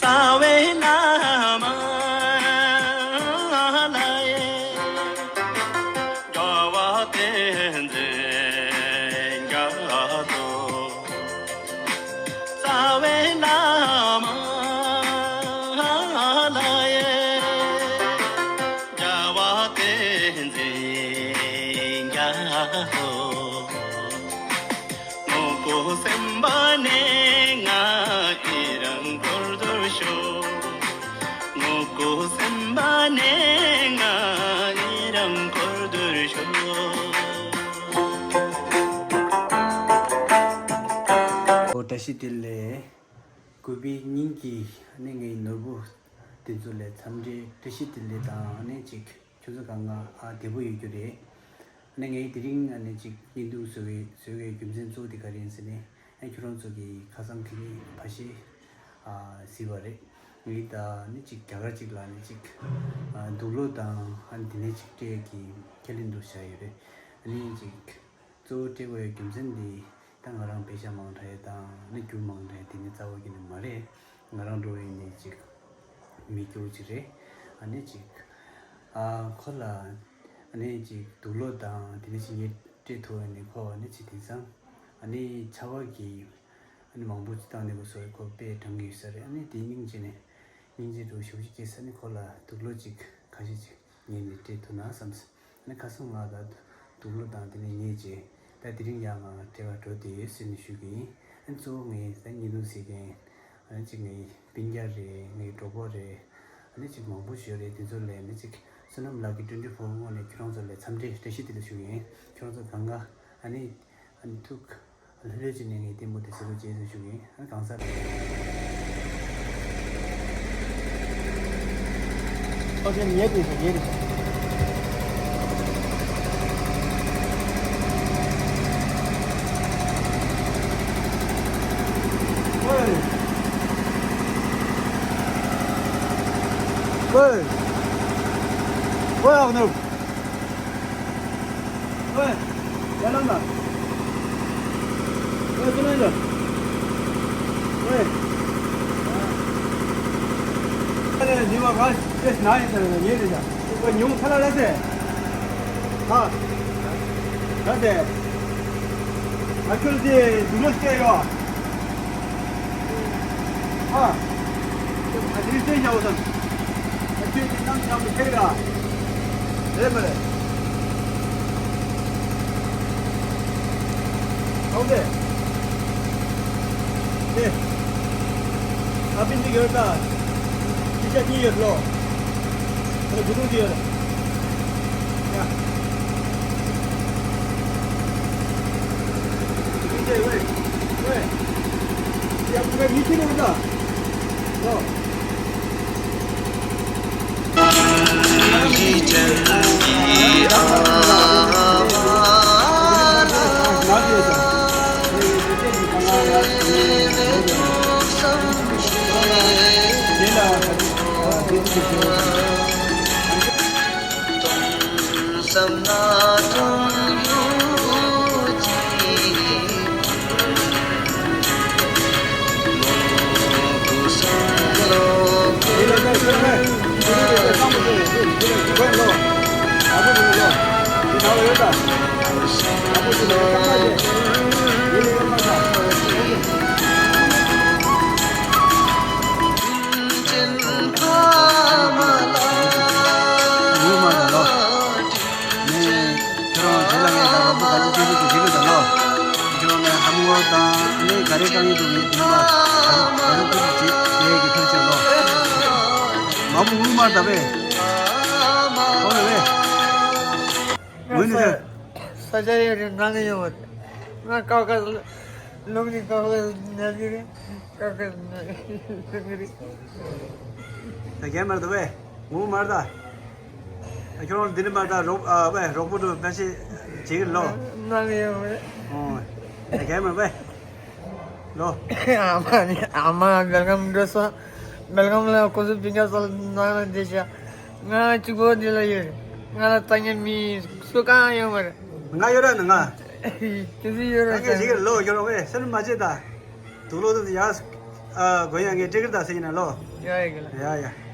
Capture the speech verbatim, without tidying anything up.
རྩ་བའི་བླ་མ་ལ་ཡེ། རྒྱལ་བ་བསྟན་འཛིན་རྒྱ་མཚོ། རྩ་བའི་བླ་མ་ལ་ཡེ། རྒྱལ་བ་བསྟན་འཛིན་རྒྱ་མཚོ། ངོ་བོ་སེམས་པ་ནས་ང་ཡི་རང་འཁོར་དུ་ཤོག་ངོ་བོ་སེམས་པ་ནས་ང་ཡི་རང་འཁོར་དུ་ཤོག་ཨོ་བཀྲ་ཤིས་བདེ་ལེགས། གུས་པའི་སྙིང་གི་ནི་ངའི་ནོར་བུ་དེ་ཚོ་ལ་འཚམས་འདྲི་བཀྲ་ཤིས་བདེ་ལེགས་དང་ནི་གཅིག་ཁྱོད་ཚོ་གང་ག་ཨ་བདེ་པོ་ཡོད་རྒྱུ་རེད། ཨ་ནི་ངས་དེ་རིང་ཨ་ནི་ཅིག་བརྙན་ཐུང་བཟོ་བའི་བཟོ་བའི་རྒྱུ་མཚན་གཙོ་བོ་དེ་ག་རེ་ཡིན་ཟེར་ནས། ཨ་ཁྱོད་རང་ཚོ་གི་ཁ་སང་གི་ནི་ཕ་ཤི་ཨ་གཟིགས་པ་རེད། ངས་ད་ནི་ཅིག་རྒྱ་གར་ཅིག་ལ་ནི་ཅིག་ཨ་དུག་ལོག་དང་ཨ་ནི་དེ་ནས་ཅིག་སྤྲད་ཀྱི་ཁས་ལེན་དུ་བཞག་ཡོད་རེད། ཨ་ནི་ཅིག་གཙོ་བོ་སྤྲད་དགོས་ཡའི་རྒྱུ་མཚན་འདི་ད་ང་རང་པེ་ཤ་མང་དྲགས་ཡ་དང་ནི་རྒྱུ་མང་དྲགས་ཡ་དེ་ནི་རྩ་བ་གི་ནི་མ་རེད། ང་རང་འགྲོ་བའི་ནི་ཅིག་མི་སྐྱོ་ཅིག་རེད། ཨ་ནི་ཅིག་ཨ་ཁོ་ལ་ཨ་ནི་ཅིག་དུག་ལོག་དང་དེ་ནི་ཅིག་ངས་སྤྲད་ཐུབ་ཡ་ནི་ཁོ་ཨ་ནི་ཅིག་དེང་སང་ཨ་ནི་ཆར་པ་གི་ཨ་ནི་མང་པོ་ཅིག་བཏང་ནས་ཁོ་སོ་ཁོ་དཔེ་དྲང་གི་ཡོད་ས་རེད། ཨ་ནི་དེ་སྙིང་རྗེ་ནས་སྙིང་རྗེ་རུ་ཞབས་ཕྱི་སྐྱེས་ས་ནི་ཁོ་ལ་དུག་ལོག་ཅིག་ཁ་ཤས་ཅིག་ངས་ནི་སྤྲད་ཐུབ་ན་བསམ་སོང་། ཨ་ནི་ཁ་སང་ང་ད་དུག་ལོག་དང་དེ་ནས་ཉེས་བྱས་ད་དེ་རིང་ཡང་ང་སྤྲད་ག་འགྲོ་བསྡད་ཡོད་ཟེར་ནས་ཞུ་གི་ཡིན། ཨ་ནི་གཙོ་བོ་ངས་ད་བརྙན་ཐུང་གཟིགས་མཁན་ཨ་ནི་ཅིག་ངའི་སྤུན་ཀྱག་རེད། ངའི་གྲོགས་པོ་རེད། ཨ་ནི་ཅིག་མང་པོ་ཞིག་ཡོད་རེད། དེ་ཚོ་ལ་ཨ་ནི་ཅིག་བསོད་ནམས་ལགས་ཀྱི་ཊུ་ཝེན་ཊི་ཕོར་ངོས་ནས་ཁྱོད་རང་ཚོ་ལ་འཚམས་འདྲི་བཀྲ་ཤིས་བདེ་ལེགས་ཞུ་གི་ཡིན། ཁྱོད་རང་ཚོ་གང་ག་ཨ་ནི་ཨ་ནི་ཐུགས་ལྷོད་ལྷོད་བྱས་ནས་ངའི་ལྟད་མོ་དེ་གཟིགས་རོགས་བྱེད་ཟེར་ཞུ་གི་ཡིན། ཨ་ནི་གང་ཟག་ཨོ་ཁེ། ཉེ་དུ་ཡོད་ཉེ་དུ། ཝེ། ཝེ། ཝེ་ཨ་ནུ། ཝེ། ཡར་ལངས་དང་། ཝེ་ཅི་ལ་ཡོད། ཝེ། ཨ་ནི་འདི་བ་ག་ཤེས་ན་ཡིན་ཟེར་ན་ཡིན་རེད་ད། ཝེ་ཉུང་ཁ་ལ་ལ་ཟེ། ཧ། ལ་ཟེ། ཨ་ཁྱོད་དེ་སྡུག་མོ་སྐྱེ་ཡོད། ཨ། ཨ་དེ་རིང་བསྟན་བྱའོ་དང་། ཨ་ཁྱོད་ཀྱི་གནམ་ལྕགས་པོ་ཐེག་ར། རེད་མ་རེད། ཨོ་ཁེ། ཨེ། ཨ་པིན་འདི་ཡོད་ད། ཅི་ཤ་གཉིས་ཡོད་ལོ། ཁོ་ལ་དགུ་ཐུག་ཅིག་ཡོད། ཡ། ཡ་ཁོ་ག་མི་ཁྱེར་རོགས་ད། ལོ། ངོ་མ་དང་ལོ། ནས་ཁྱོད་རང་རྗེས་ལ་ངས་ད་རོགས་པ་ག་ཚོད་ཐུབ་ཐུབ་ཀྱི་བྱེད་དགོས་དང་ལོ། ཁྱོད་རང་ནས་ཧམ་ངོ་དང་ནས་ག་རེ་གང་ཡིན་དུ་ངས་དེ་ནས་ག་ཚོད་ཐུབ་ཐུབ་བྱེད་བྱེད་ཀྱི་ཐབས་བྱེད་ལོ། མ་བུ་ངུ་མར་ད་པས། ཧོ་ལ་བས། ངུ་ནས་ད། ས་ཆ་ཡོད་རེད། ནང་ཡོད་རེད། ང་ཀ་ཁ་ལུག་ནི་ཀ་ཁ་ཉལ་གི་རེད། ཀ་ཁ་ཉལ་གི་རེད། ད་རྒན་མར་ད་བས། ངུ་མར་ད། ཨ་ཁྱོད་རང་འདི་ནས་མར་ད་རོགས་ཨ་བས་རོགས་པོ་དུ་བས་ཤི་བྱེད་གི་ལོ། ནང་ཡོད་རེད། ཨོ། ད་རྒན་མར་བས། ལོ། ཨ་མ་ནི་ཨ་མ་སྦེལ་ཀམ་འགྲོ་སོང་། སྦེལ་ཀམ་ལ་ཁོ་ཚོ་སྤུན་ཀྱག་ཚོ་ནང་ལ་བསྡད་ཤག་ང་གཅིག་པོ་འདི་ལ་ཡོད། ང་ལ་ལྟ་མཁན་མི་སུ་གང་ཡོད་མ་རེད། ང་ཡོད་ར་ནི་ང་། ཁྱེད་ཚོ་ཡོད་ར། ད་ངས་ཞིག་ལོ་ཡོད་ར་བས་སེམས་མ་བྱེད་ད། དུག་ལོག་དུ་ཡ། ཨ་གོ་ཡ་ངས་སྤྲད་ཀྱི་རེད་ད་ཟེར་ཡིན་ན་ལོ། ཡ་ཡ་གི་ལ། ཡ་ཡ།